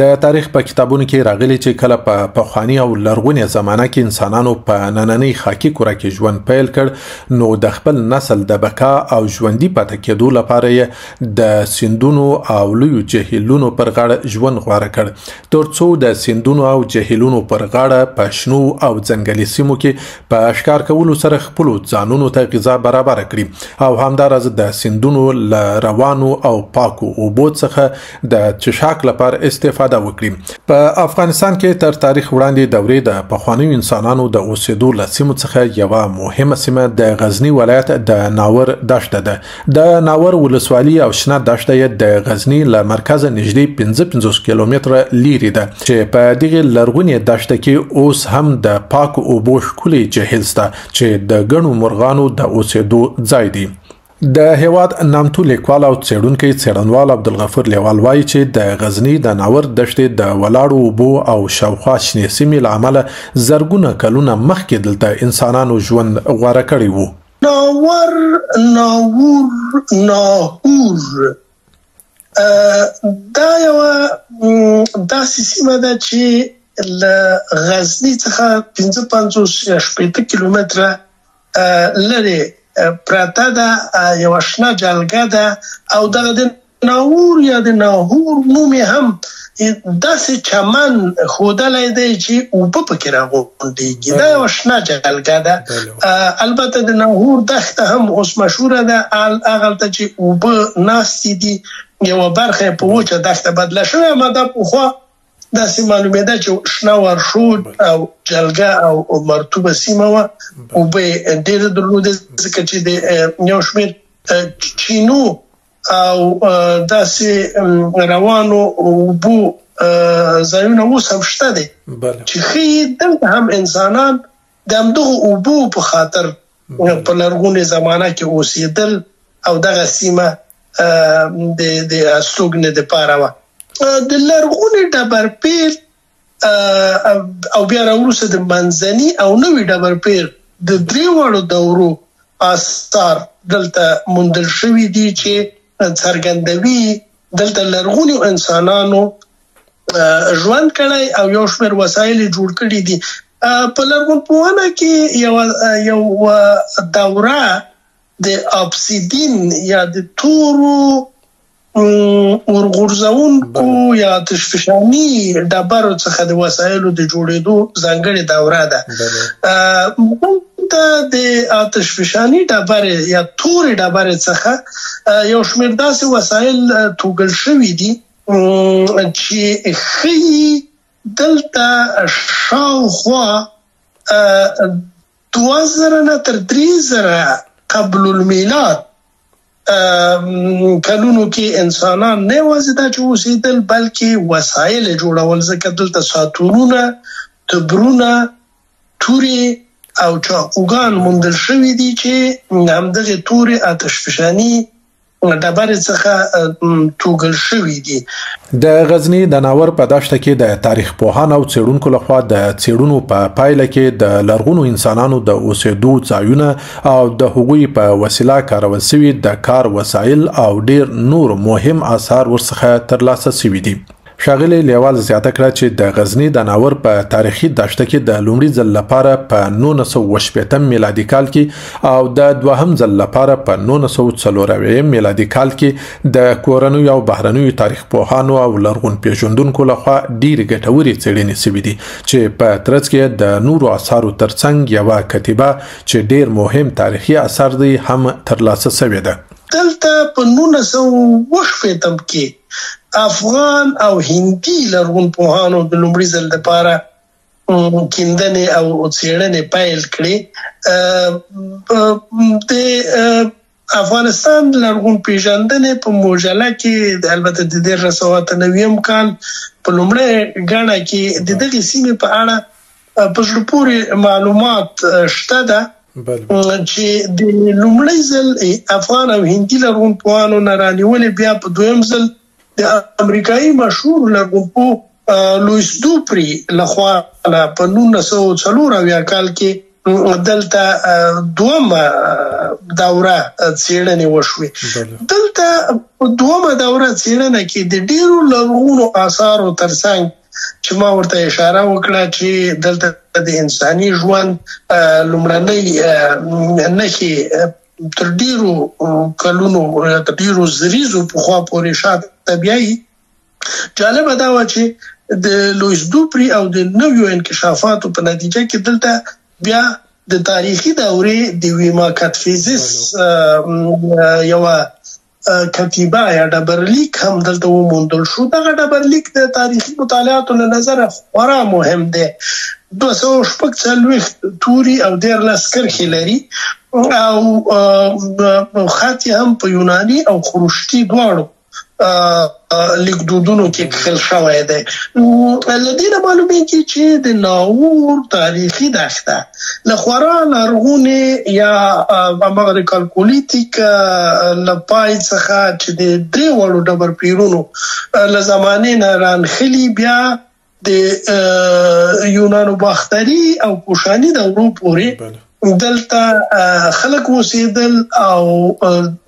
د تاریخ په کتابونو کې راغلي چې کله په پخواني او لرغونې زمانه کې انسانانو په نننۍ خاکي کره کې ژوند پیل کړ، نو د خپل نسل د بقا او ژوندي پاتې کېدو لپاره یې د سیندونو او لویو جهیلونو پر غاړه ژوند غوره کړ، ترڅو د سیندونو او جهیلونو پر غاړه په شنو او ځنګلي سیمو کې په ښکار کولو سره خپلو ځانونو ته غذا برابره کړي او همداراز د سیندونو له روانو او پاکو اوبو څخه د څښاک لپاره استفاده وکړي. په افغانستان کې تر تاریخ وړاندې دورې د پخوانیو انسانانو د اوسېدو له سیمو څخه یوه مهمه سیمه د غزني ولایت د ناور دښته ده. د ناور ولسوالي او شنه دښته یې د غزني له مرکزه نږدې 55 کیلومتره لیرې ده چې په دغې لرغونې دښته کې اوس هم د پاکو اوبو ښکلی جهیل شته چې د ګڼو مرغانو د اوسېدو ځای دی. د هیواد نامتو لیکوال او څېړونکی څېړنوال عبدالغفور لیوال وایي چې د غزني د ناور دښتې د ولاړو اوبو او شاوخوا شنې سیمې له امله زرګونه کلونه مخکې دلته انسانانو ژوند غوره کړی وو. ناور، ناور، ناهور، دا یوه داسې سیمه ده چې له غزني څخه 55 یا 60 کیلومتره لرې پرته ده، یوه شنه جلګه ده او دغه د ناور یا د ناهور نوم یې هم داسې چمن ښودلی دی چې اوبه پکې راغونډېږي. دا یوه شنه جلګه ده. البته د ناهور دښته هم اوس مشهوره ده، هغلته چې اوبه ناستې دي یوه برخه یې په وچه دښته بدله شوې، اما دا پخوا داسې معلومېده چې شنه ورشو او جلګه او مرطوبه سیمه وه، اوبه یې ډېرې درلودې، ځکه چې د یو شمېر چینو او داسې روانو اوبو ځایونه اوس هم شته دي چې ښیي دلته هم انسانان د همدغو اوبو په خاطر په لرغونې زمانه کې اوسېدل او دغه سیمه د استوګنې دپاره وه. د لرغوني ډبرپېر او بیا راوروسته د منځني او نوي ډبرپېر د درې واړو دورو آثار دلته موندل شوي دي چې څرګندوي دلته لرغوني انسانانو ژوند کړی او یو شمېر وسایل یې جوړ کړي دي. په لرغونپوهنه کې یو دوره د آبسیدین یا د تورو اورغورځونکو یا آتشفشاني ډبرو څخه د وسایلو د جوړېدو ځانګړې دوره ده. دلته د آتشفشاني ډبرې یا تورې ډبرې څخه یو شمېر داسې وسایل توږل شوي دي چې ښیي دلته شاوخوا 2000 نه تر 3000 قبل المیلاد کلونو کې انسانان نه یوازې دا چې اوسېدل بلکې وسایل یې جوړول، ځکه دلته ساتورونه، تبرونه، تورې او چاقوګان موندل شوي دي چې همدغې تورې آتشفشاني ډبرې څخه توږل شوي دي. د غزني د ناور په دښته کې د تاریخ پوهانو او څېړونکو لخوا د څېړونو په پایله کې د لرغونو انسانانو د اوسېدو ځایونه او د هغوی په وسیله کارول شوي د کار وسایل او ډېر نور مهم آثار ورڅخه ترلاسه شوي دي. ښاغلي لیوال زیاته کړه چې د غزني د ناور په تاریخي دښته کې د لومړي ځل لپاره په 1960 میلادي کال کې او د دوهم ځل لپاره په 1974 میلادي کال کې د کورنیو او بهرنیو تاریخ پوهانو او لرغون پیژندونکو لخوا ډېرې ګټورې څېړنې شوې دي چې په ترڅ کې د نورو آثارو ترڅنګ یوه کتیبه چې ډېر مهم تاریخي اثر دی هم ترلاسه شوې ده. دلته په 1960 کې افغان او هندي لرغونپوهانو د لومړي ځل لپاره کیندنې او څېړنې پیل کړې. د افغانستان لرغون پیژندنې په مجله کې، البته د 1998 کال په لومړۍ ګڼه کې د دغې سیمې په اړه په زړه پورې معلومات شته ده چې د لومړي ځل افغان او هندي لرغونپوهانو نه رانیولې بیا په دویم ځل د امریکایي مشهور لرغونپوه لویس دوپري لخوا په 1974 کال کې دلته دومه دوره څېړنې وشوې. دلته دومه دوره څېړنه کې د ډیرو لرغونو آثارو ترڅنګ چې ما ورته اشاره وکړه چې دلته د انساني ژوند لومړنۍ نښې تر ډیرو کلونو یا تر ډیرو زریزو پخوا پورې شاته بیایي. جالبه دا وه چې د لویس دوپری او د نویو انکشافاتو په نتیجه کې دلته بیا د تاریخي دورې د ویما کتفیزس یوه کتیبه یا ډبرلیک هم دلته وموندل شو. دغه ډبرلیک د تاریخي مطالعاتو له نظره خورا مهم دی. 246 توري او 13 کرښې لري او خط یې هم په یوناني او خروشتي دواړو لیکدودونو کې کښل شوی دی. له دې نه معلومیږي چې د ناور تاریخي دښته له خورا لرغونې یا هماغه د کالکولیتیک له پای څخه چې د درې واړو ډبرپیرونو له زمانې نه رانښلي، بیا د یونانو باختري او کوشاني دورو پورې دلته خلک اوسېدل او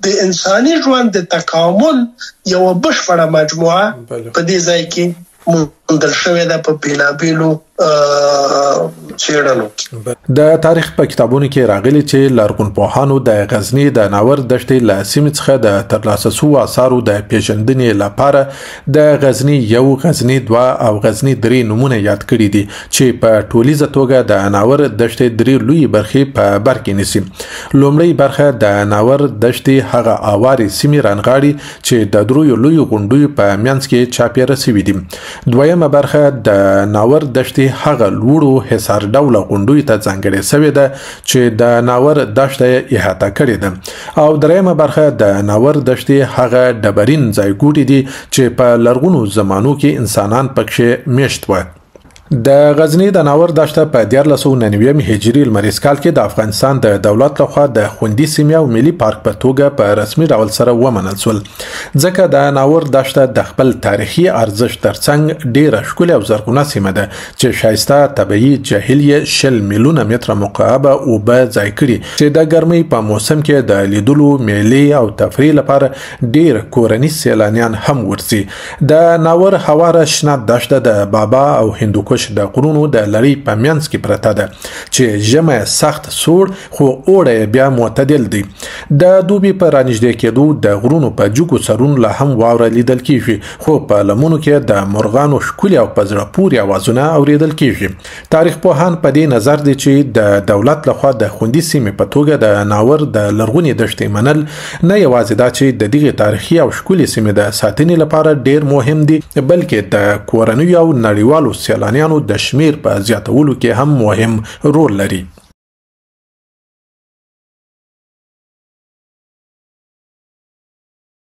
د انساني ژوند د تکامل یوه بشپړه مجموعه په دې ځای کې موندل شوې ده په بېلابېلو څېړنو کې. د تاریخ په کتابونو کې راغلي چې لرغونپوهانو د غزني د ناور دښتې له سیمې څخه د ترلاسه شوو آثارو د پیژندنې لپاره د غزني 1، غزني 2 او غزني 3 نومونه یاد کړي دي چې په ټولیزه توګه د ناور دښتې درې لویې برخې په بر کې نیسي. لومړۍ برخه د ناور دښتې هغه اوارې سیمې رانغاړي چې د دریو لویو غونډیو په منځ کې چاپېره شوي دي. دویمه برخه د ناور دښتې هغه لوړو حصار ډوله غونډیو ته ځانګړې شوې ده چې د ناور دښته یې احاطه کړې ده. او درېیمه برخه د ناور دښتې هغه ډبرین ځایګوټي دي چې په لرغونو زمانو کې انسانان پکښې میشت وه. د غزني د ناور دښته په 1399 هجري لمریز کال کې د افغانستان د دولت لخوا د خوندي سیمې او ملي پارک په توګه په رسمي ډول سره ومنل شول، ځکه د ناور دښته د خپل تاریخي ارزښت ترڅنګ ډیره ښکلې او زرغونه سیمه ده چې ښایسته طبیعي جهیل یې 20 میلیونه متره مکعبه اوبه ځای کړي چې د ګرمۍ په موسم کې د لیدلو، میلې او تفریح لپاره ډیر کورني سیلانیان هم ورځي. د ناور هواره شنه دښته د بابا او هندوکش د غرونو د لړۍ په منځ کې پرته ده چې ژمی سخت سوړ خو اوړی یې بیا معتدل دی. د دوبي په رانږدې کېدو د غرونو په جګو سرونو لا هم واوره لیدل کیږي، خو په لمنو کې د مرغانو ښکلي او په زړه پورې اوازونه اورېدل کیږي. تاریخ پوهان په دې نظر دي چې د دولت لخوا د خوندي سیمې په توګه د ناور د لرغونې دښتې منل نه یوازې دا چې د دغې تاریخي او ښکلې سیمې د ساتنې لپاره ډېر مهم دي، بلکې د کورنیو او نړیوالو سیلانیانو د شمیر په زیاتولو کې هم مهم رول لري.